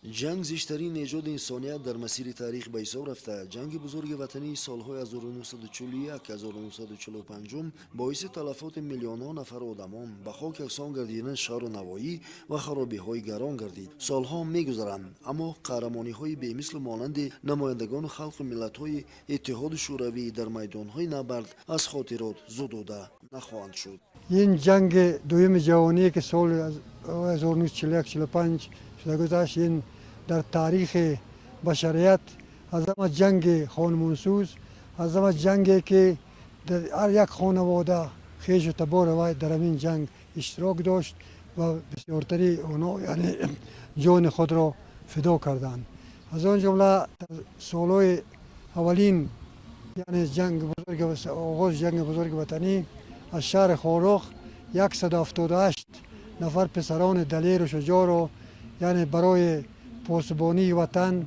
Ҷанг зиштарин эҷоди инсоният дар масири таърих ба ҳисоб рафта, ҷанги бузурги ватании солҳои 1941-1945 боиси талафоти миллионҳо нафар одамон, ба хок яксон гардидани шаҳру навоӣ ва харобиҳои гарон гардид. Солҳо мегузаранд, аммо қаҳрамониҳои бемислу монанди намояндагону халқу миллатҳои Иттиҳоди Шӯравӣ дар майдонҳои набард аз хотирот зудуда нахоҳанд шуд. Ин ҷанги дуюми ҷавоние, ки соли 1941-45 шуда гузашт, ин дар таърихи башарият аз ҳама ҷанги хонумонсӯз, аз ҳама ҷанге, ки дар ҳар як хонавода хешу табори вай дар ҳамин ҷанг иштирок дошт ва бисёртари онҳо, яъне, ҷони худро фидо карданд. Аз он ҷумла дар солҳои аввалин, яъне ҷанги бузург, оғози ҷанги бузурги ватанӣ, аз шаҳри Хоруғ 178 нафар писарони далеру шуҷоъро, яъне, барои посбонии ватан,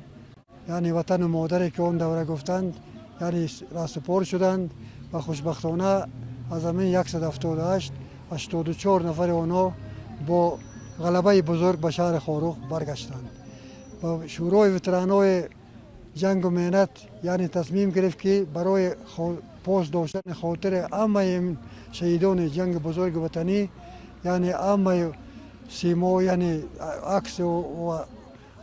яъне ватану модаре, ки он давра гуфтанд, яъне раҳсупор шуданд ва хушбахтона аз ҳамин 178, 84 нафари онҳо бо ғалабаи бузург ба шаҳри Хоруғ баргаштанд. Ва Шӯрои ветеранҳои ҷангу меҳнат, яъне, тасмим гирифт, ки барои пос доштани хотири ҳамаи шаҳидони ҷанги бузурги ватанӣ, яъне ҳамаи симо, яъне аксу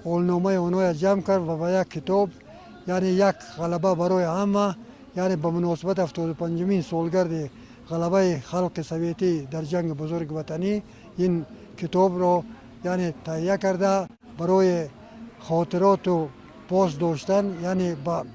ҳолномаи онҳоя ҷамъ кард ва ба як китоб, яъне «Як ғалаба барои ҳама», яъне ба муносибати 75-умин солгарди ғалабаи халқи советӣ дар ҷанги бузурги ватанӣ, ин китобро, яъне, таҳия карда, барои хотироту пос доштан, яъне ба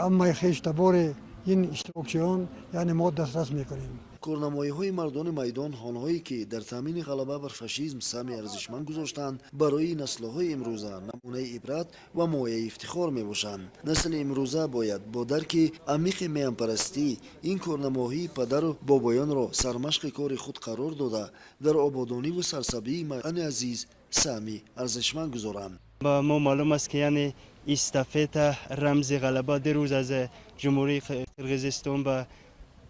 ҳамаи хештабори ин иштирокчиён, яъне мо дастрас мекунем. Корнамоиҳои мардони майдон, онҳое ки дар таъмини ғалаба бар фашизм саҳми арзишманд гузоштанд, барои наслҳои имрӯза намунаи ибрат ва мояи ифтихор мебошанд. Насли имрӯза бояд бо дарки амиқи меҳанпарастӣ ин корнамоҳии падару бобоёнро сармашқи кори худ қарор дода, дар ободониву сарсабзии ватани азиз саҳми арзишманд гузоранд. Ба мо маълум аст, ки яъне эстафета рамзи ғалаба дирӯз аз Ҷумҳурии Қирғизистон ба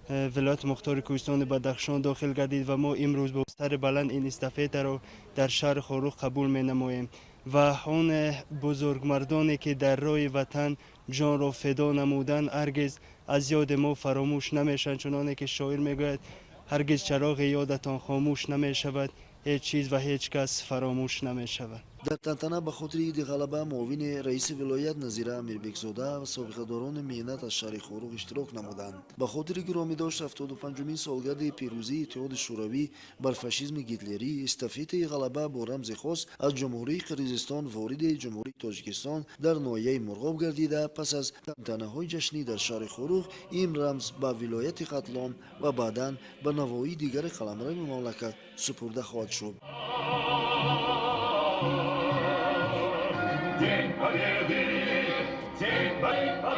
вилояти мухтори Кӯҳистони Бадахшон дохил гардид ва мо имрӯз бо сари баланд ин эстафетаро дар шаҳри Хоруғ қабул менамоем ва он бузургмардоне, ки дар роҳи ватан ҷонро фидо намуданд, ҳаргиз аз ёди мо фаромӯш намешаванд. Чуноне ки шоир мегӯяд: «Ҳаргиз чароғи ёдатон хомӯш намешавад, ҳеҷ чиз ва ҳеҷ кас фаромӯш намешавад». Дар тантана ба хотири иди ғалаба муовини раиси вилоят Назира Амирбекзода ва собиқадорони меҳнат аз шаҳри Хоруғ иштирок намуданд. Ба хотири гиромӣ дошт 75-умин солгарди пирӯзии Иттиҳоди Шӯравӣ бар фашизми гитлерӣ, эстафетаи ғалаба бо рамзи хос аз Ҷумҳурии Қирғизистон вориди Ҷумҳурии Тоҷикистон дар ноҳияи Мурғоб гардида, пас аз тантанаҳои ҷашнӣ дар шаҳри Хоруғ ин рамз ба вилояти Хатлон ва баъдан ба навоҳии дигари қаламрави мамлакат супурда хоҳад шуд. День Победы! День Победы!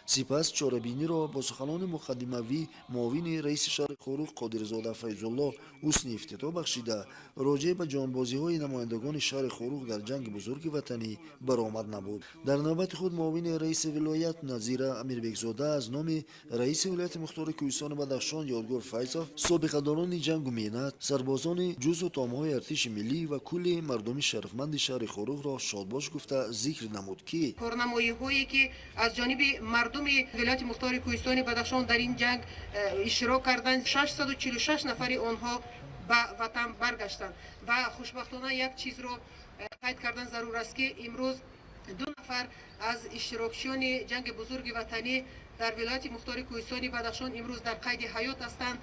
Сипас чорабиниро бо суханони муқаддимавӣ муовини раиси шаҳри Хоруғ Қодирзода Файзулло ҳусни ифтитоҳ бахшида, роҷеъ ба ҷонбозиҳои намояндагони шаҳри Хоруғ дар ҷанги бузурги ватанӣ баромад намуд. Дар навбати худ муовини раиси вилоят Назира Амирбекзода аз номи раиси вилояти мухтори Кӯҳистони Бадахшон Ёдгор Файзов собиқадорони ҷангу меҳнат, сарбозони ҷузу томҳои артиши миллӣ ва кулли мардуми шарафманди шаҳри Хоруғро шодбош гуфта, зикр намуд, ки корнамоиҳое, ки аз ҷониби мардуми вилояти мухтори Кӯҳистони Бадахшон дар ин ҷанг иштирок карданд, 646 нафари онҳо ба ватан баргаштанд. Ва хушбахтона як чизро қайд кардан зарур аст, ки имрӯз ду нафар аз иштирокчиёни ҷанги бузурги ватанӣ дар вилояти мухтори Кӯҳистони Бадахшон имрӯз дар қайди ҳаёт ҳастанд.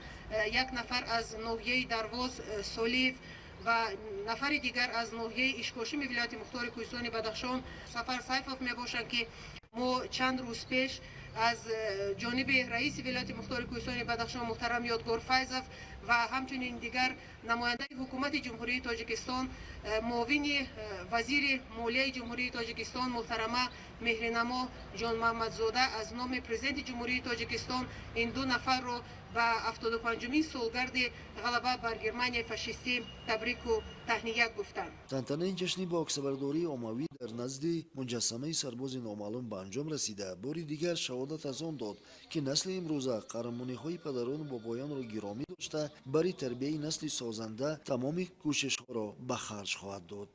Як нафар аз ноҳияи Дарвоз, Солиев, ва нафари дигар аз ноҳияи Ишкошими вилояти мухтори Кӯҳистони Бадахшон, Сафар Сайфов мебошанд, ки мо чанд рӯз пеш аз ҷониби раиси вилояти мухтори Кӯҳистони Бадахшон муҳтарам Ёдгор Файзов ва ҳамчунин дигар намояндаи ҳукумати Ҷумҳурии Тоҷикистон, муовини вазири молияи Ҷумҳурии Тоҷикистон муҳтарама Меҳринамо Ҷонмаҳмадзода аз номи Президенти Ҷумҳурии Тоҷикистон ин ду нафарро ба 75-умин солгарди ғалаба бар Германияи фашистӣ табрику таҳният гуфтанд. Тантанаи ҷашнӣ бо аксабардории оммавӣ. Дар назди муҷассамаи сарбози номаълум ба анҷом расида, бори дигар шаҳодат аз он дод, ки насли имрӯза қаҳрамониҳои падарону бобоёнро гиромӣ дошта, барои тарбияи насли созанда тамоми кӯшишҳоро ба харҷ хоҳад дод.